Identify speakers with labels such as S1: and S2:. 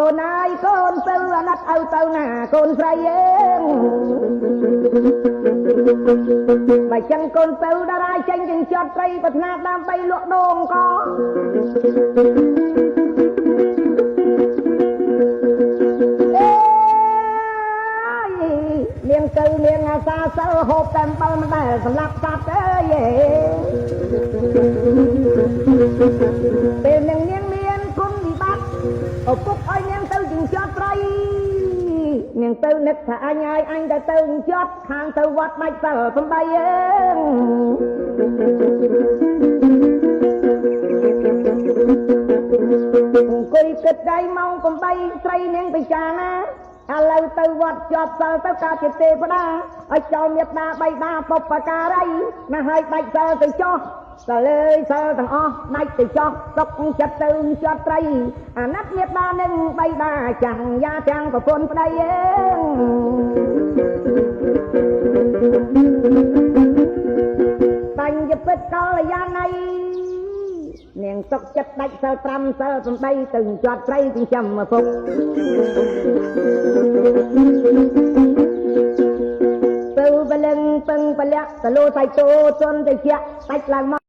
S1: កូនអើយកូនទៅអាណិតឪទៅណាកូនស្រីអើយបើចឹងកូនទៅតារាចេញចិញ្ចត់ត្រីប្រាថ្នាដើម្បីលក់ដូងកនាងទៅនាងអាសាសិលហូបតែអំបិលមិនដែលសម្រាប់សត្វអើយពេលនាងនាងមានគុណវិបត្តិឪពុកឲ្យនាងទៅចិញ្ចត់ត្រីនាងទៅនឹកថាអញហើយអញទៅទៅចិញ្ចត់ខាងទៅវត្តដាច់សិល8អើអង្គុយគិតដៃម៉ោង8ស្រីនាងពិចារណាឥឡូវទៅវត្តជាប់សិលទៅកើតជាទេវតាឲ្យចោលមេត្តាបៃតាបុព្វការីណាឲ្យដាច់សិលទៅចោះសលើយសិលទាំងអស់ដាច់ទៅចោះຕົកចិត្តទៅជាប់ត្រីអាណិតមេត្តានឹងបៃតាចាំងយ៉ាទាំងប្រពន្ធប្តីអើបញ្ញពិតកល្យាណីនាងຕົកចិត្តដាច់សិល5សិល8ទៅជាប់ត្រីចិញ្ចឹមឪពុកទៅបលឹងពឹងបលាក់តលោសៃតោជន់ទៅជាដាច់ឡើងមក។